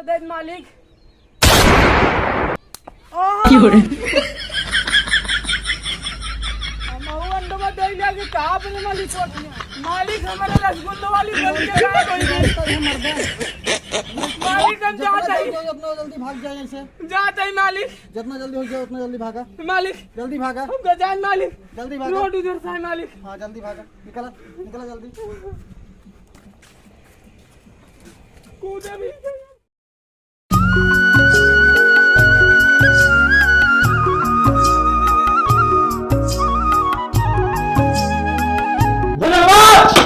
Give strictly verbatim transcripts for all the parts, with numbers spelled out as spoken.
दे मालिक। ओहो। की हो रे? हम वो अंडवा दे लिया कि कहाँ पे मालिक को? मालिक, हमारे रसगुल्ले वाली बन के गायब हो गई। मालिक, हम जात हई। अपना जल्दी भाग जाए यहाँ से। जात हई मालिक। जितना जल्दी हो जाए उतना जल्दी भागा। मालिक। जल्दी भागा। हम जाए मालिक। जल्दी भागा। रोड उधर से है मालिक। हाँ, जल्दी भागा। निकला, निकला जल्दी। कूदे भी।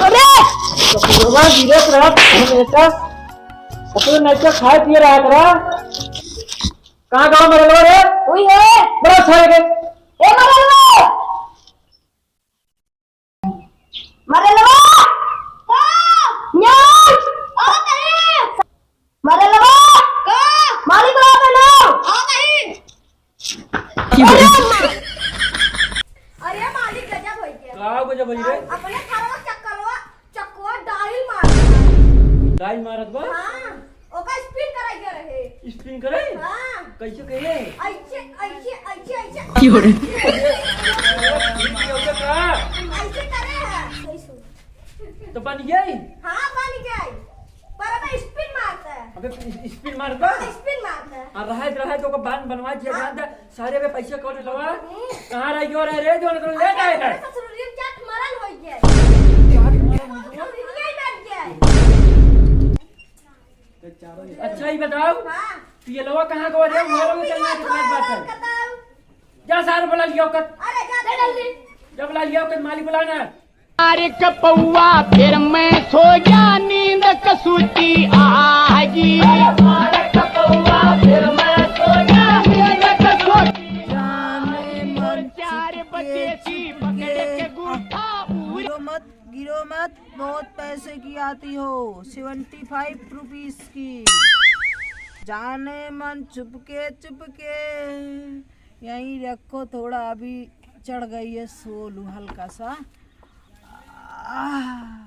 अरे! तो बुढ़वा गिरत रहा, बेटा। अपने नहीं तो खाए पिए रहा करा। कहाँ गवा मरलवा रे? उई है। बड़ा सारे के। ए मरलवा! मरलवा! का? न्यूज! आ कहीं! मरलवा! का? मालिक बुलावा ना! आ कहीं! अरे मालिक, गजब होइ गया। का गजब होइ रे? अपने घरवा चक्करवा, चक्करवा डाइल मार। डाइल मारत बा? हाँ। ओका spin कराई के रहे। Spin करे? हाँ। कैसे करे? ऐसे, ऐसे, ऐसे, ऐसे। की हो रे? ऐसे करे है। तो बन गई? हाँ, बन गई। पर अब spin मारता है। अबे, spin मारता? हाँ, spin मारता है। आ, रहे, रहे तो ओका बांध बनवा दिया, हाँ। बांध। सारे बे पैसे कौन लवा? हम्म। कहाँ रह गयो रे, रे, जो निकल ले गए हैं? अरे, ससुर, ये क्या मरल हो गया? क्या मरल हो गया? ये बैठ गया है। अच्छा, ये बताओ, हाँ। पियलवा कहाँ को रे? अरे, वो लोग पियलवा चलना कितना थोड़ा बात है? बताओ। जा सारे बुला लिया ओकर। अरे, जा जल्दी। जब बुला लिया ओकर, मालिक बुलाना। मार के पौआ फिर मैं सो गया, नींद कसूती आगी। मार के पौआ फिर मैं सो गया, नींद कसूती। जाने मन चार बजे की पकड़ के गुठा उड़। गिरो मत, गिरो मत, बहुत पैसे की आती हो, seventy five rupees की। जाने मन चुपके चुपके यहीं रखो, थोड़ा अभी चढ़ गई है सोलू हल्का सा। आह।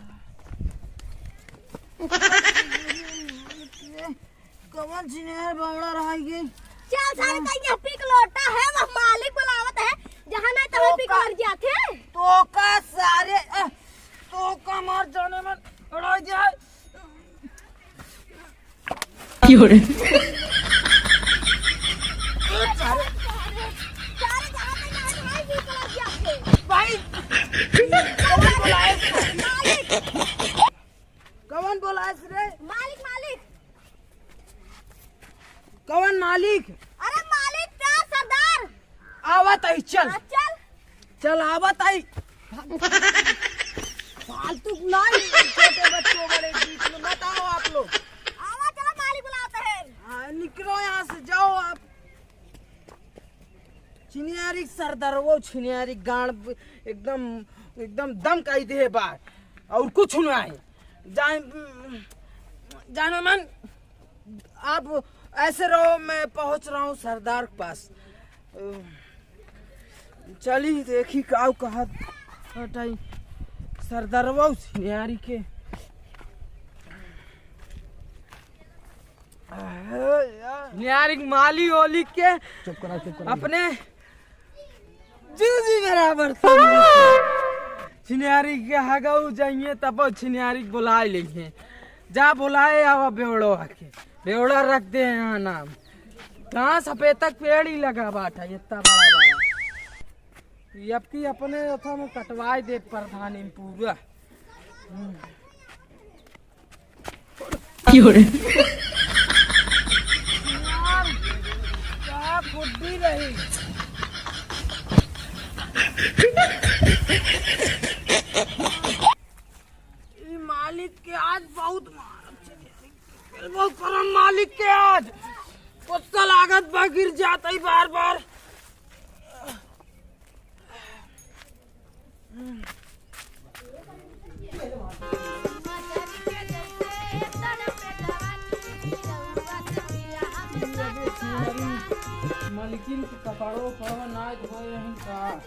कवन छिनार बावड़ा रह गई? चल सारे, तैं यहाँ पिक लोटा है, वो मालिक बुलावत है, जहाँ नहीं तहाँ पिक लग जाते। तो का सारे, अ, तो का मार जाने मन उड़ा जाए। की हो रे? भाई, कवन बोलाए? मालिक। कवन बोलाए रे? मालिक, मालिक। कवन मालिक? अरे मालिक का सरदार। आवत आई, चल। हाँ, चल। चल, आवत आई। फालतू नहीं, छोटे बच्चों बड़े बीच में मत आओ आप लोग। आवा, चलो, मालिक बुलाते हैं। हाँ, निकलो यहाँ से, जाओ आप। छिनियारी सरदार, वो छिनियारी गांड एकदम, एकदम दम काई दे बा, और कुछ ना है। जान, जानो मन, आप ऐसे रहो, मैं पहुँच रहा हूँ सरदार के पास। अ, चली देखी काऊ कहत हटाई सरदारवा उस न्यारी के। न्यारी के माली ओली के चुप करा, चुप करा। अपने जूजी बराबर समझे। छिनियारी के हगऊ जाइए तब छिनियारी के बुलाए लेंगे। जा बुलाए आवा बेवड़ो आके। बेवड़ा रख दे यहाँ नाम। कहाँ सपेतक पेड़ ही लगा बाटा, इतना बड़ा बड़ा। ये अब की अपने ओथा में कटवाए दे प्रधानी पूरा। हम्म। की हो रे? यार, क्या फुड्डी रही। ई मालिक के आज बहुत मारब चली। बहुत करम मालिक के आज। गुस्सा लागत बा, गिर जात ही बार बार। मालकिन के कपड़ो उपड़ो ना धोए रही का?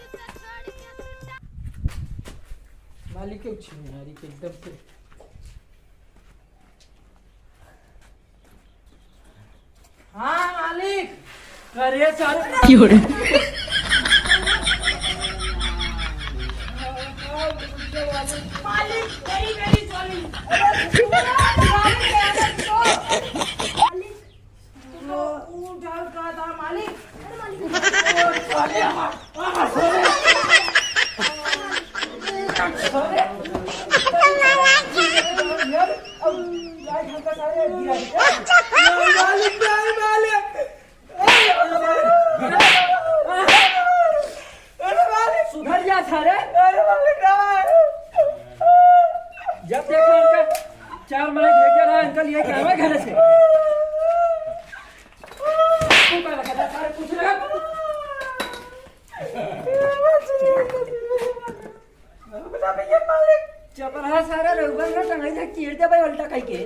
मालिक के छिनारी के एकदम से। अरे सारे क्यों रे? मालिक, very, very sorry। मालिक, तो ऊ डर का था, मालिक। अरे, मालिक। ओ, साले, आ, आ, साले। साले। यार, अब लाइट हमका सारे गिरा दिया। मालिक, नहीं, मालिक। अरे, मालिक। सुधर जा सारे। अरे, मालिक, ना। जब देखो उनका चार माई भेजा रहा, अंकल, ये क्या हुआ घर से? तू का लगा था, सारे पूछ रहे हो? बता भैया, मालिक। चपराहा सारा रउआ ना टंगाई जा, चीर दे भाई, उल्टा कह के।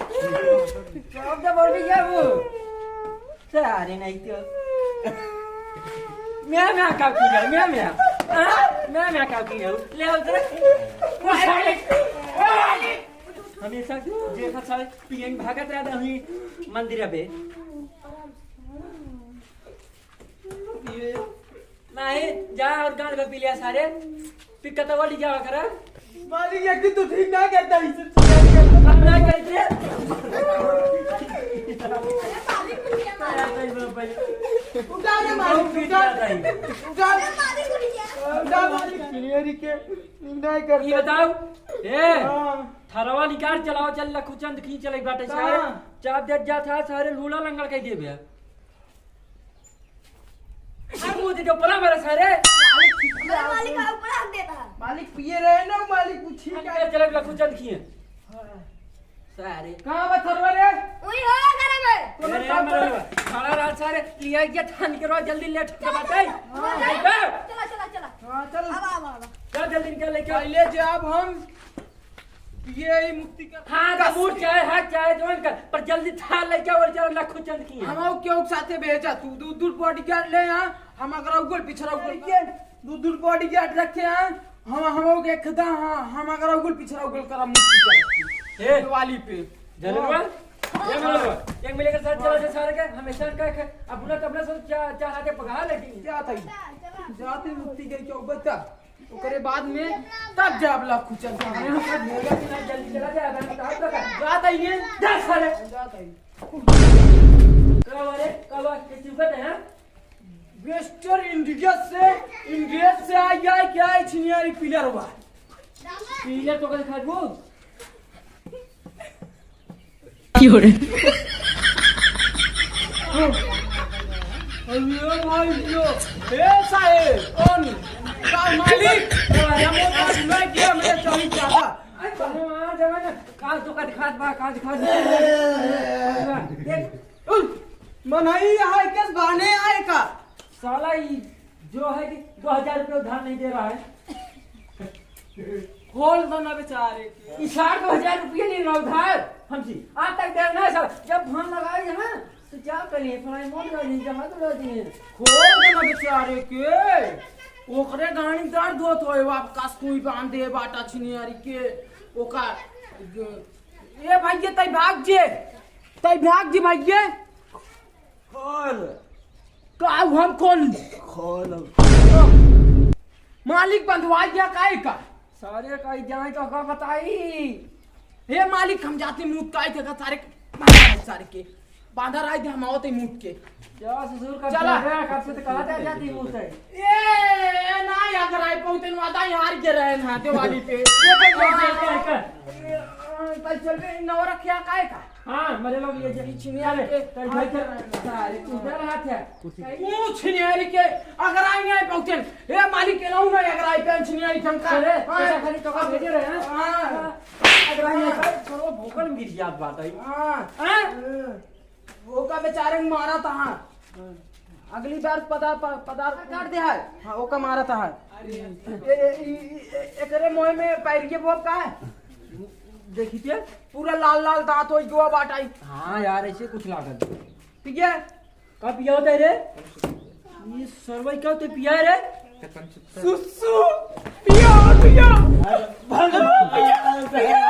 कब दे बोल भैया वो? सारे नहीं तो। म्या, म्या, का किया? म्या, म्या। हाँ? म्या, म्या, का किया? ले आओ जरा। हमेशा जे फसावे पियन भागत रहता हूँ मंदिर पे। नहीं, जा और गांड में पी लिया सारे। पिकतवा ले जावा करा। मालिक, एक दिन तो ठीक ना करता, इसे ठीक ना करता। हम ना करते। उठा रे मालिक, उठा। उठा। उठा मालिक, मेरी के नहीं करता। ये बताओ, ए, हाँ। थरवा निकाल, चलाओ, चल, लखुचंद खींच चले बाटे, सारे। हाँ। चाप देत जा था, सारे लूला लंगड़ कह देबे। अरे, वो दे दो, पला मारा, सारे। मालिक, मालिक, आओ, पला हम देता है। मालिक पिए रहे ना, मालिक, वो ठीक हम है। चले, लखुचंद खिए। हाँ। सारे। कहाँ बा थरवा रे? वही हो, घर में। तो अरे, बता, मरे बता। बा। खड़ा रहा, सारे, लिया गया, थान के रो, जल्दी लेट के चला, बताई। चला, चला। हाँ। चला, चला, चला। हाँ, चल। आवा, आवा, आवा। चल, जल्दी निकल, लेके आ। पहले जे अब हम ये ही मुक्ति का हाँ, तो कष्ट मूड है। चाहे हाथ चाहे जवन कर, पर जल्दी थाल लेके आओ, चलो लखुचंद खिए। हम आओ क्यों साथे भेजा तू, दू दू बॉडीगार्ड ले आ, हम अगर उगल पिछड़ा उगल के, दू दू बॉडीगार्ड रखे हैं, हम, हम लोग एक था, हाँ, हम अगर उगल पिछड़ा उगल करा मुक्ति का ए, दिवाली पे। जरूर हाँ। बा? एक मिनट बा। एक मिनट के साथ चला से सारे के, हमेशा का ख-, अपना तो अपना सब चा-, चाह के पका लेकिन। क्या था ये? जाते मुक्ति के क्यों बता? ओकरे बाद में तब जाब लखुचंद। अरे, हम सब भेगा कि ना, जल्दी चला जा, अगर हम साथ लगा। जात आइए। जा साले। जात आइए। कब अरे, कब किसी को है? वेस्टर्न इंडिया से, इंडिया से आ गया है क्या, ये छिनियारी पिलर हुआ? पिलर तो कल खाबू। क्यों रे? अरे भाई जो, ए साहेब, कौन? का मालिक? या मोटा सुनाई दिया, मेरे चौकी चाहा। अरे, अरे, वहाँ जावे ना, काज तो काज खात बा, काज खात बा। देख, उल, मनई है, किस बहाने आए का? साला ई जो है कि दो हजार रुपये उधार नहीं दे रहा है। खोल दो ना बेचारे के। ई साढ़े दो हजार रुपये ले रहा उधार हमसे। आज तक दे ना सर। जब फोन लगाई है ना, तो क्या करिए? फलाई मोड़ गाड़ी जमा तो कर दिए। खोल दो ना बेचारे के। ओकरे गाड़ी दर्द होत होए, वापस कोई बांधे बाटा छिनियारी के। ओका, ए भाई, ये तई भाग जे। तई भाग जे भाई, ये। खोल। का हम खोल? खोल। मालिक बंधवा गया काहे का? सारे का जाए तो का बताई? हे मालिक, हम जाते मूत काहे थे का सारे, सारे के। बांधा राय दे, हम आवते मूत के। क्या ससुर का चला। झगड़ा, कब से तो कहा था जाती मूत है। ए, ए, ना याद राय पहुंचे ना, आता हार के रहे ना, दिवाली पे। ये तो क्या कहता है का? ए, कल चल रहे, नौ रखिया काहे का? हाँ, मरे लोग ये जे-, ई छिनिया चले, के चल भाई, हाथ चल। में रहना। सारे, तू इधर हाथ है। कुछ छिनियारी के, अगर आई नहीं पहुंचे, हे मालिक के लाऊं ना, अगर आई पे छिनियारी के हमका। अरे, हाँ। ऐसा खाली तो का भेजे रहे, हाँ? हाँ। अगर आई नहीं, हाँ। सारे, छोड़ो, भोकल में गिर जात बात है। हाँ। हाँ? ओका बेचारे के मारा था, हाँ। अगली बार पदा-, प-, पदार्थ काट दे है। हाँ, ओका मारा था है। अरे। ए, ए, ई, ई, ए, एकरे मोह में पैर के बोब का है? देखी थे? पूरा लाल लाल दांत हो गया बाटाई। हाँ यार, ऐसे कुछ लागत। ठीक है? का पिया होता है रे? ये सरवाई का होता है पिया है रे? सुसु पिया, पिया। भागो, पिया, पिया।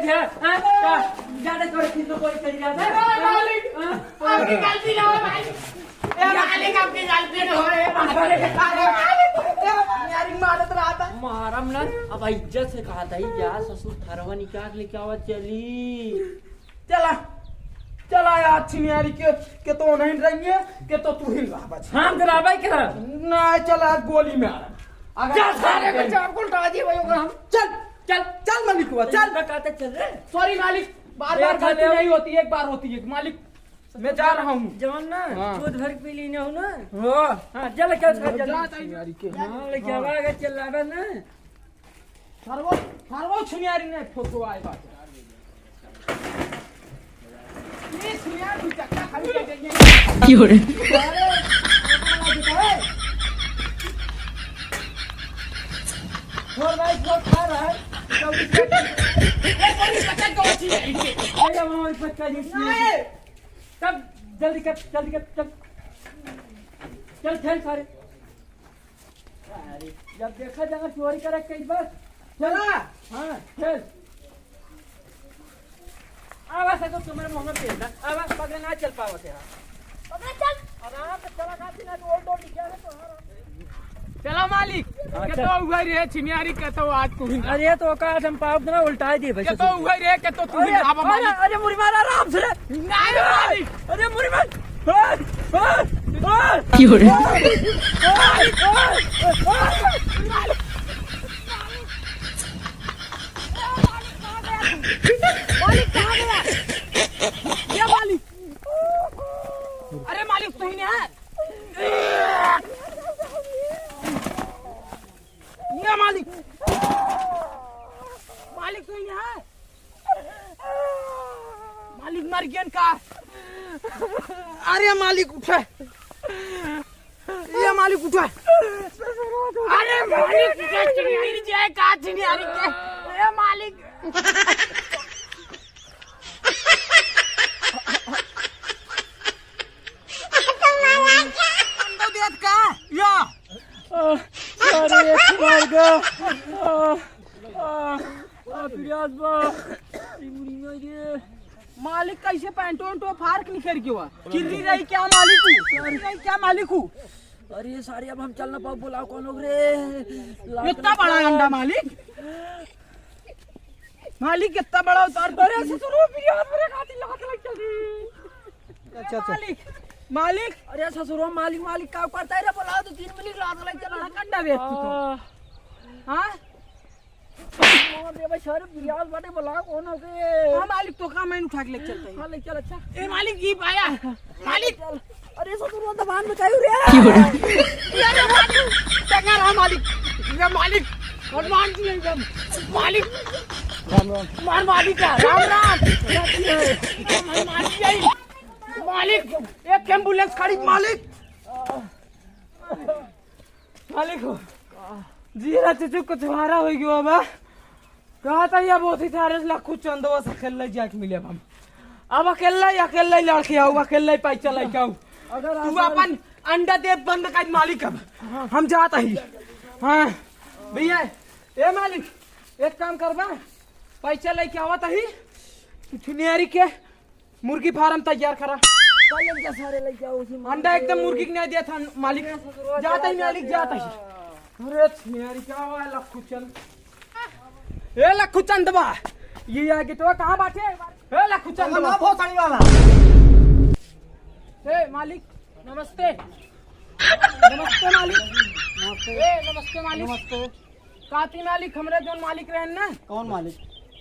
हाँ? का? ज्यादा जोर से तो कोई चल जाता है। अरे मालिक, हाँ? आपकी गलती ना हो भाई। ए मालिक, आपकी गलती ना हो, ए मालिक। अरे मालिक, ए मालिक, यार, मारत रहा था। मारम ना, अब इज्जत से कहा था, "जा ससुर, थरवा निकाल लेके आवा, चली।" चला, चला यार, छिनियारी के, के तो नहीं रहिए, के तो तू ही रह बच। हम तो रहबे करब। ना, चला, गोली में आ। अगर जा सारे को चाप को उल्टा दिए भाई, ओकरा हम। चल, चल, चल मलिकवा, चल। बकाते चल रे। Sorry मालिक, बार-बार गलती नहीं होती, एक बार होती है मालिक। मैं जा रहा हूँ। जवान ना, हाँ। दूध भर के पी ली ना हो ना। हाँ। हाँ, जल्द, जल्द, जल्द। जा, जा, जा। हाँ, लेके आवा, अगर चिल्लावा ना। सरवो, सरवो छिनियारी ने फोटो आए बात। ये छिनियारी चक्का खाली कर देंगे। क्यों रे? अरे, और भाई, बहुत खा रहा है। अरे, बड़ी पटक दो छिनियारी के। अरे, वो पटक दो छिनियारी। नहीं। चल, जल्दी कर, जल्दी कर, चल। चल, खेल सारे। अरे, जब देखा जाएगा चोरी करे कई बार। चला। हाँ, खेल। आवा से तो तुम्हारे मुंह में पेल ना। आवा, पगले ना चल पावत है। पगले चल। आराम से चला, खाती ना तो ओल्ड ओल्ड क्या है तो। चलो मालिक, हाँ, के चल। तो उघर है छिनियारी, के तो आज को ही ना। अरे तो का हम पाप ना उल्टा दे भाई के तो ससुर। उघर है, के तो तू ही अरे, ना, अब अरे, मालिक। अरे मुड़ी मार आराम से रे। नहीं रे मालिक। अरे मुड़ी मार। ओए, ओए, ओए। क्यों रे? ओए, ओए, ओए। मालिक कहाँ गया तू? मालिक कहाँ गया? ये मालिक। अरे मालिक तू ही नहीं है। ये मालिक, मालिक तू ही है? मालिक मर गया का? अरे मालिक उठा, ये मालिक उठा। अरे मालिक उठा, चिड़िया गिर जाए का, चिड़िया गिर जाए। ए मालिक। अंडा देत का? या। आ, अरे, एक मार गया। आ, आ, आ, फिर आज बा। ई बुढ़ी माई रे। मालिक कैसे पैंटो वैंटो फाड़ के निकल गया? किल्ली रही क्या मालिक हूँ? किल्ली रही क्या मालिक हूँ? अरे सारे, अब हम चल ना पाओ, बुलाओ कौन लोग रे? लात इतना बड़ा लगा। अंडा मालिक? मालिक, कितना बड़ा उतार दो। अरे ससुरो, बिरियान मेरे खातिर लात लग चली। अच्छा, अच्छा। मालिक, मालिक। अरे ससुरो, मालिक, मालिक का करता है रे? बोला तो तीन मिनट लात लग चला। कंडा बेच तू तो। आ। हाँ? अरे भाई, सारे बिरियान बाटे, बोला कौन हो के? हाँ मालिक, तो का मैं उठा के ले चलता है। हाँ, ले चल, अच्छा। ए मालिक, ई पाया। मालिक। अरे ससुर, वो दबान में काहे रे? क्यों रे? अरे मालिक, टंगा रहा मालिक। ये मालिक, हनुमान जी है एकदम। मालिक। राम राम। मार मालिक का, राम राम। हनुमान जी आई। मालिक, एक ambulance खड़ी मालिक। मालिक हो, जीरा चुचु कुछ मारा हो गयो बा। कहा था ये बहुत ही सारे लखू चंदवा से अकेले जाके मिले अब हम। अब अकेले, अकेले लड़के आओ, अकेले पैसा लेके आओ। अगर तू आज अपन अंडा दे बंद कर मालिक, अब हम जाता ही। हाँ भैया, ए मालिक, एक काम करबा, पैसा लेके आवत ही, तू छिनियारी के मुर्गी फार्म तैयार करा। चल, ले जा सारे, ले जाओ उसी मुर्गी अंडा एकदम के। मुर्गी के नहीं दिया था मालिक। ससुरो, जाता ही चला मालिक, जाता ही। अरे छिनियारी, क्या हुआ है लखुचंद? ए लखुचंद बा, ये आ गिटवा कहाँ बाटे? ए लखुचंद बा। भोसड़ी वाला। ए मालिक, नमस्ते। नमस्ते मालिक। नमस्ते। ए नमस्ते मालिक। नमस्ते। काती मालिक, हमरे जौन मालिक रहन ना। कौन मालिक?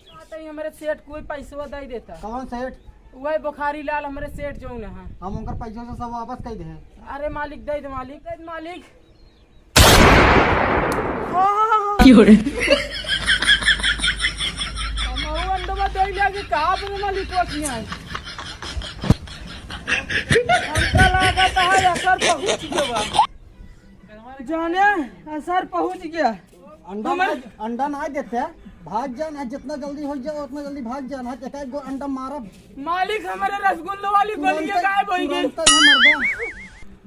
काती हमरे सेठ कोई पैसवा दे देता। कौन सेठ? वही बुखारी लाल हमरे सेठ जौन है। हम उनकर पैसों से सब वापस कर दे। अरे मालिक, दे दे मालिक, दे दे मालिक। क्यों रे? हम वो अंडवा दे लिया कि कहाँ पे मालिक को किया है? हमका लागत है असर पहुँच गया बा। जाने असर पहुँच गया। अंडा हमारे ना, अंडा ना देते, भाग जाना है, जितना जल्दी हो जाए उतना जल्दी भाग जाना है। एक एक गो अंडा मारब। मालिक, हमारे रसगुल्ले वाली गोली तुरंत, गायब हो गई। तुरंत ही मर गया।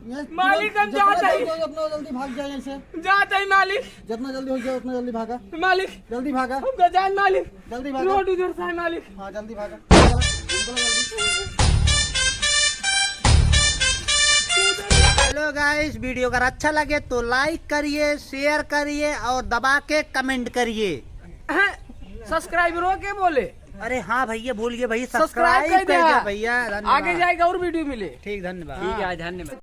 मालिक, हम जितना जात हई। जल्दी हो, उतना जल्दी भाग जाए यहाँ से। जात हई मालिक। जितना जल्दी हो जाए, उतना जल्दी भागा। मालिक, जल्दी भागा। हमका जान मालिक। जल्दी भागा। रोड उधर से है मालिक। हाँ, जल्दी भागा। निकलो जल्दी। Hello guys, video अगर अच्छा लगे तो like करिए, share करिए और दबा के comment करिए। हैं? Subscriber हो के बोले? अरे हाँ भैया, भूल गए भैया, subscribe subscribe कर कर दिया। दिया भैया, धन्यवाद। आगे जाएगा और video मिले। ठीक, धन्यवाद। ठीक है, धन्यवाद।